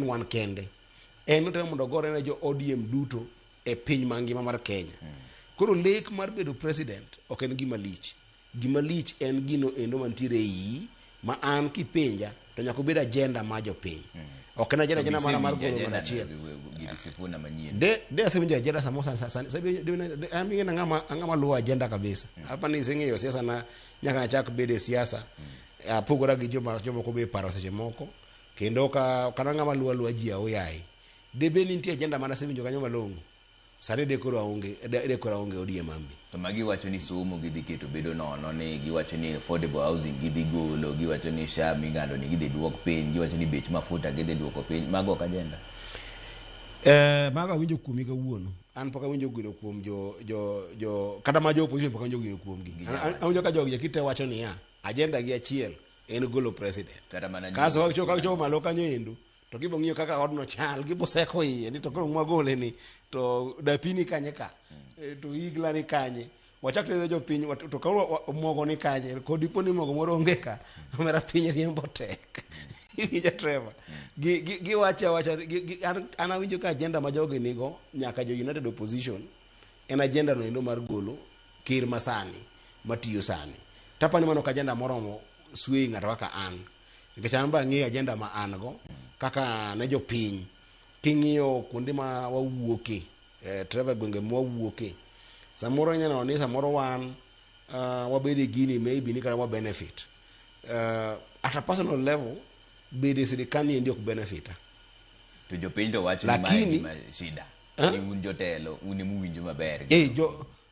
wan kende. En otemo mondo ogore ne jo ODM duto e piny mangima mar Kenya. Koro lek mar bedo president ok en gima lich. Gima lich en gino endo mantiere e iyi ma an kipenja to nyaka obed agenda mar jopiny. Ok en agenda agenda mana mar golo ng'ato achiel. Gir Sifuna manyien. De asewinjo agenda samoro sani an ing'e ng'ama ang'ama luwo agenda kabisa. Apa ni iseng'eyo siasa na nyaka nachak bedo e siasa. Apogora gi joma jomoko be paro seche moko. Kendo ka kana ng'ama luwo aluwa ji aoyaye. De bed ni nitie agenda mana asewinjo kanyo malong'o. Sani de koro aonge de koro aonge ODM ambi. To magi wacho ni somo gidhi keto bedo nono, ni giwacho ni affordable housing gidhi golo, giwacho ni SHA ming'ado ni gidhi duok piny, giwacho ni bech mafuta gidhi duoko piny. Mago ok agenda. Mago awinjo kuomi kawuono. An pok awinjo gino kuom jo kata ma jo opposition pok awinjo gino kuomgi. Awinjo ka jogi kite wacho niya, agenda gi achiel en golo president. Kata mana Kaso wacho malo kanyo endo to gibo ng'iyo kaka odno chal, gibo seko iye ni to koro mwagole ni to dapi ni kanye ka, to igla ni kanye, wachak tere jopiny to koro mogo ni kanye, kod dipo ni mogo moro onge ka, omera piny riembo tek. Iwinjo Trevor? Giwacho awacha, an awinjo ka agenda ma jogi nigo nyaka jo United Opposition en agenda no endo mar golo ker masani matiyo sani. Tapani mano ok agenda moromo sway ng'ato kaka an. Nikech an be ang'eyo agenda ma an go kaka ne jopiny. King'iyo kuonde ma wawuoke, Trevor, gwenge ma wawuoke, samoro inyalo neno ni samoro wan wabedo e gini maybe ni kata wa benefit. At a personal level, bedo e sirikal ni endi ok benefita. To jopiny to wacho ni mae gima shida. Ni un jotelo, un ema uwinjo maber.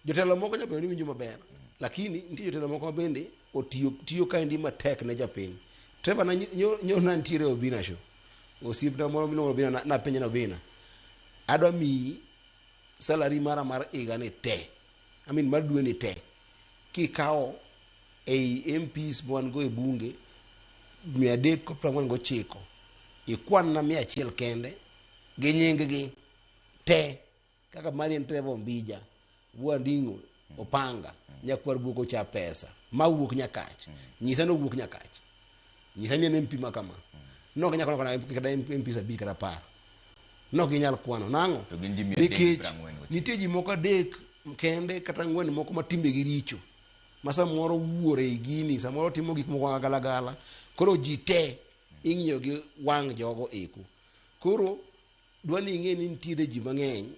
Jotelo moko nyalo bedo ni winjo maber, lakini nitie jotelo moko ma bende otiyo tiyo kaendi matek ne japiny. Trevor, na nyo nantiere e Obina show. Osiepna moro miluongo Obina napenje na Obina. Adwa miyi salary mara mar higa ni te. I mean mar dwe ni te. Kikawo ei MPs mwan go e bunge 349, ikwan na 100 kende gi nying gi te kaka Marian Trevor Ombija, Wanding'o Opanga, Nyakwar Guok ocha pesa mawuok Nyakach. Nyisa ni owuok Nyakach. Nyisa ni en MP ma kama. Nok nyal kwano kata MP 5 kata 10. Nok ginyal kwano. Nang'o? To gin ji mia adek gi Nikech piero ang'wen gochiko. nitie ji moko adek kende kata ang'wen moko ma timbegi richo. Ma samoro wuoro ei gini, samoro timo gik moko galagala. Koro ji te ing'iyo gi wang' jogo eko. Koro dwa ni ing'e ni nitiere ji mang'eny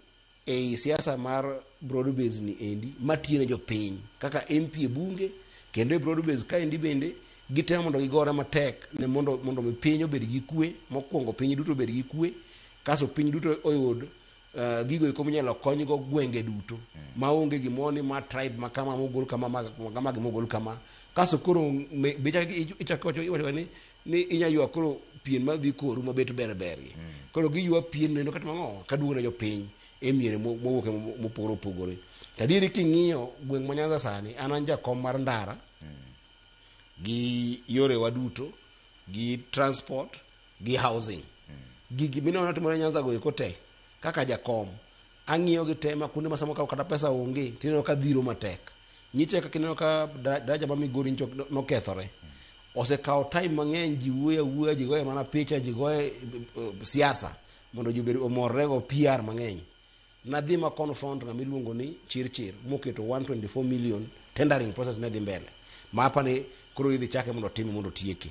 ei siasa mar broad base ni endi matiyo ne jopiny kaka MP e bunge kendo e broad base kaendi bende gitemo mondo gigore matek ne mondo mi piny obed gi kwe. Mokwongo piny duto obed gi kwe, kasto piny duto oyud gigo eko minyalo konygo gwenge duto maonge gimoro ni ma tribe ma kama mogol kama ma kama gimogol kama. Kasto koro be ichako iwacho ni inya ywa koro pien madhi koru mabet ber bergi. Koro giywa pien nendo kata mang'o kaduogo ne jopiny e miere mowuok mopogore opogore. To adieri king'iyo gweng' ma Nyanza sani, an jakom mar ndara gi yorewa duto gi transport gi housing. Gigi mineno timore Nyanza go eko te kaka jakom ang'iyo gi te ma kuonde ma samoro kata pesa onge tineno ka dhiro matek. Nyiche kaka ineno ka daraja ma Migori nyocha nokethore. Osekawo time mang'eny, ji wuoyo awuoya, ji goye mana picha, ji goye siasa mondo ji obed omorre go PR mang'eny. Nadhi ma confront ng'ama iluongo ni Chirchir moketo 124 million tendering process ne dhi mbele. Ma apani koro idhi chake mondo otime mondo otieki.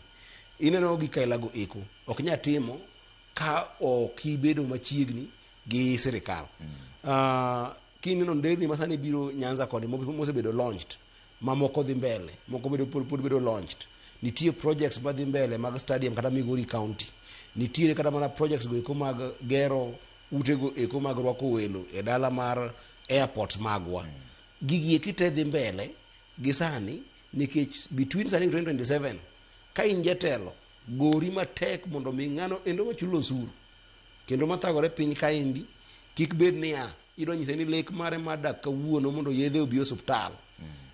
Ineno gi Kaila go eko ok nyal timo ka ok ibedo machiegni gi sirikal. Kineno nderni ma sani biro Nyanza koni mosebedo launched, mamoko dhi mbele, moko bedo pod bedo launched. Nitie projects madhi mbele mag stadium kata Migori County. Nitiere kata mana projects go eko mag gero utego eko mag rwako welo e dala mar airport magwa. Gigi eki te dhi mbele gi sani nikech between sani gi 2027 ka in jatelo gori matek mondo mi ng'ano endo machulo osuru kendo mathagore piny kaendi kik bed niya idwa nyise ni lek mare mar dak kawuono mondo yedhe obi e osuptal,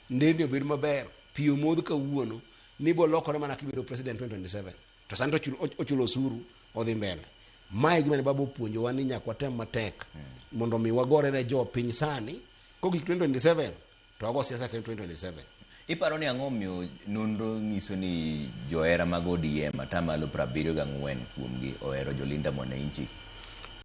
nderni obed maber, pi omodh kawuono, ni bolokore mana kibedo president 2027 to sani to ochulo osuru odhi mbele. Mae gima ne baba opuonjowa ni nyaka watem matek mondo mi wagore ne jopiny sani kogik 2027 to wago siasa 2027. Iparo ni ang'o omiyo nonro nyiso ni johera mag ODM 74% kuomgi ohero Jolinda Mwananchi?